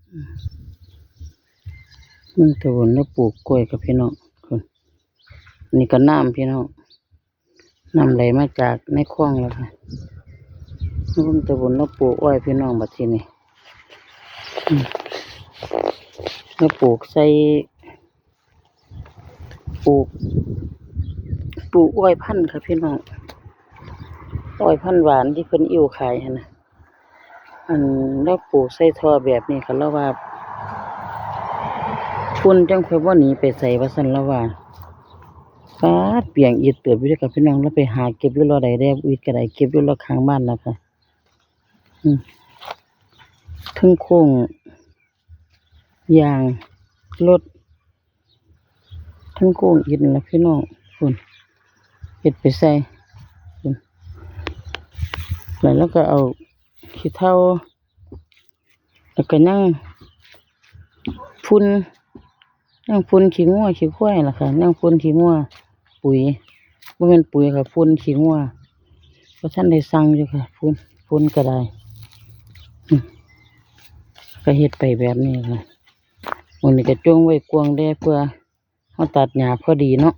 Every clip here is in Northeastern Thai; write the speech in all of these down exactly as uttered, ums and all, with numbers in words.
เมืองตะบุญแล้วปลูกกล้วยกับพี่น้อง นี่ก็น้ำพี่น้อง น้ำไหลมาจากในคลองแล้วค่ะ เมืองตะบุญแล้วปลูกอ้อยพี่น้องบัดทีนี้ อืม แล้วปลูกใส่ ปลูก ปลูกอ้อยพันธุ์ค่ะพี่น้อง อ้อยพันธุ์หวานที่เพิ่นอิ่วขายหั่นนะ อัน แล้วปลูกใส่ท่อแบบนี้ค่ะ แล้วว่า ฝุ่นจั่งค่อยบ่หนีไปไสว่าซั่น แล้วว่า ป๊าด เปียงอิดเติบอยู่เด้อค่ะพี่น้อง แล้วไปหาเก็บอยู่เลาะใดแด่ อิดก็ได้ เก็บอยู่เลาะข้างบ้านนะคะ อืม เทิงโค้ง ยางรถ เทิงโค้งอิดนั่นล่ะพี่น้อง พุ้น เฮ็ดไปใส่ พุ้น แล้วเราก็เอาขี้เถ้า แล้วก็ยัง ฝุ่น ยังฝุ่นขี้งัวขี้ควายล่ะค่ะ ยังฝุ่นขี้งัว ปุ๋ย บ่แม่นปุ๋ยค่ะ ฝุ่นขี้งัว บ่ทันได้สั่งอยู่ค่ะ ฝุ่น ฝุ่นก็ได้ อืม ก็เฮ็ดไปแบบนี้ค่ะ มื้อนี้ก็จ่งไว้กว้างแด่ เพื่อเฮาตัดหญ้าพอดีเนาะ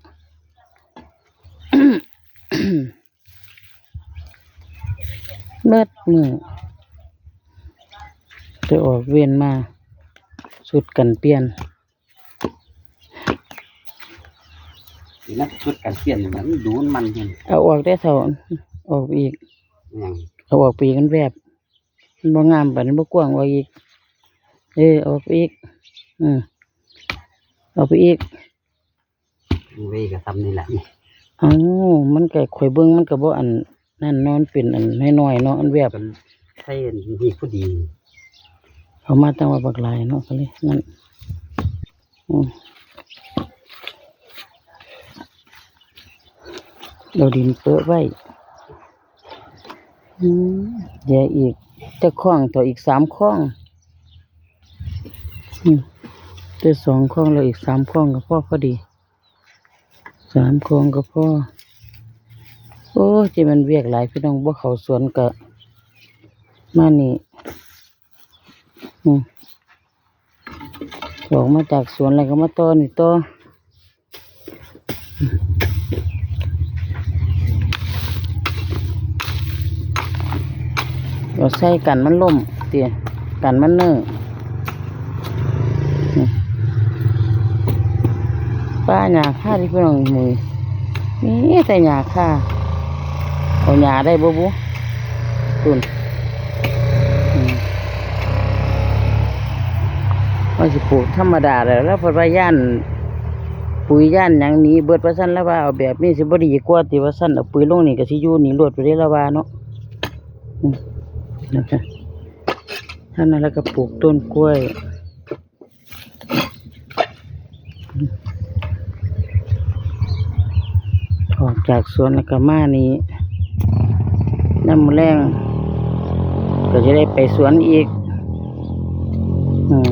เบิดมื้อ ไปออกเวรมา ชุดกันเปลี่ยน สินักชุดกันเปลี่ยนนี่มันดูมันมัน เอาออกได้เถาะ ออกไปอีก หยัง เอาออกไปอีก มันแวบ มันบ่งามปานนี้ บ่กว้าง ออกอีก เออ ออกไปอีก อืม ออกไปอีก ไว้ก็ซ้ำนี่แหละนี่ เอ้า มันก็ ข่อยเบิ่งมันก็บ่อันนั้นเนาะ มันเป็นอันน้อยๆเนาะ อันแวบ มันใส่อันนี้พอดี เอามาตั้งว่าบักหลายเนาะ ก็เลยนั่น อืม เอาดินเปอะไว้ อืม เดี๋ยวอีกจักคลอง ต่ออีกสามคลอง อืม ได้สองคลองแล้ว อีกสามคลองก็พอพอดี สามคลองก็พอ โอ้ย ที่มันเวียกหลายพี่น้อง บ่เข้าสวนก็มานี่ อืม ออกมาจากสวนแล้วก็มาต่อนี่ต่อ เอาใส่กันมันล้ม ติ กันมันเนิ่อ อืม ป่าหญ้าคาที่พี่น้อง มื้อนี้มีแต่หญ้าคา เอาหญ้าได้บ่บุ ตุ่น อืม ว่าสิปลูกธรรมดาแหละ แล้วเพิ่นว่าย้านปุ๋ยย้านหยังหนีเบิดว่าซั่น แล้วว่าเอาแบบนี้สิบ่ดีกว่าติว่าซั่น เอาปุ๋ยลงนี่ก็สิอยู่นี่โลดไปเลย แล้วว่าเนาะ อืม นะคะ เท่านั้นแล้วก็ปลูกต้นกล้วย ออกจากสวนแล้วก็มานี่ ยามมื้อแลงก็จะได้ไปสวนอีก อืม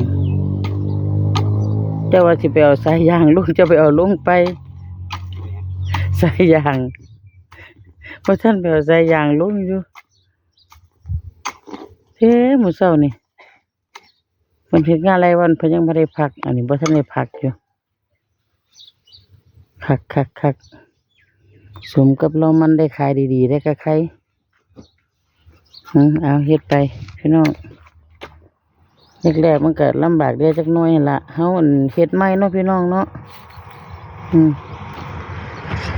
เจ้าว่าสิไปเอาสายยางลง เจ้าไปเอาลงไป สายยาง บ่ทันไปเอาสายยางลงอยู่ เฮ้ มื้อเช้านี่ เพิ่นเฮ็ดงานรายวัน เพิ่นยังบ่ได้พัก อันนี้บ่ทันได้พักอยู่ คักคักคัก สมกับลาวมันได้ขายดีๆ ได้ค่ะใคร อืม เอาเฮ็ดไป พี่น้อง แรกๆ มันก็ลำบากเด้จักหน่อยหั่นล่ะ เฮาอันเฮ็ดใหม่เนาะพี่น้องเนาะ อืม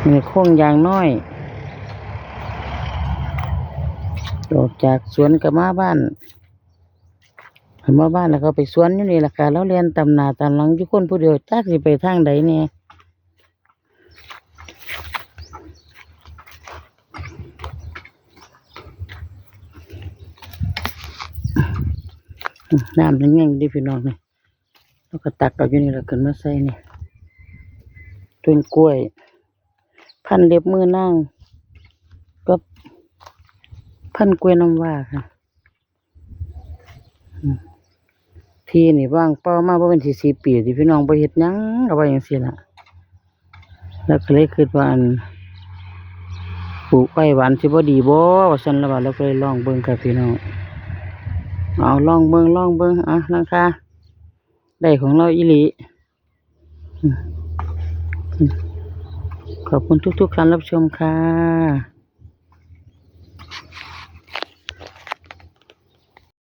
นี่โค้งยางน้อย ออกจากสวนก็มาบ้าน คันมาบ้านแล้วก็ไปสวนอยู่นี่ล่ะค่ะ ลาวแล่นตามหน้าตามหลังอยู่คนผู้เดียว จักสิไปทางใดแหน่ น้ำยังแห้งอยู่เด้พี่น้องนี่ แล้วก็ตักเอาอยู่นี่แล้วขึ้นมาใส่นี่ ต้นกล้วย พันเล็บมือนาง กับพันกล้วยน้ำว้าค่ะ อืม ที่นี่ว่างเปล่ามาบ่เป็นสิบสิบปีติพี่น้อง บ่เฮ็ดหยัง ก็ว่าจั่งซี้ล่ะ แล้วก็เลยคิดว่า อัน ปลูกอ้อยหวานสิบ่ดีบ่ ว่าซั่น แล้วว่า แล้วก็เลยลองเบิ่งค่ะพี่น้อง เอาลองเบิ่ง ลองเบิ่ง อ่ะ นะคะ ได้ของเราอีหลี อืม อืม ขอบคุณทุกๆการรับชมค่ะ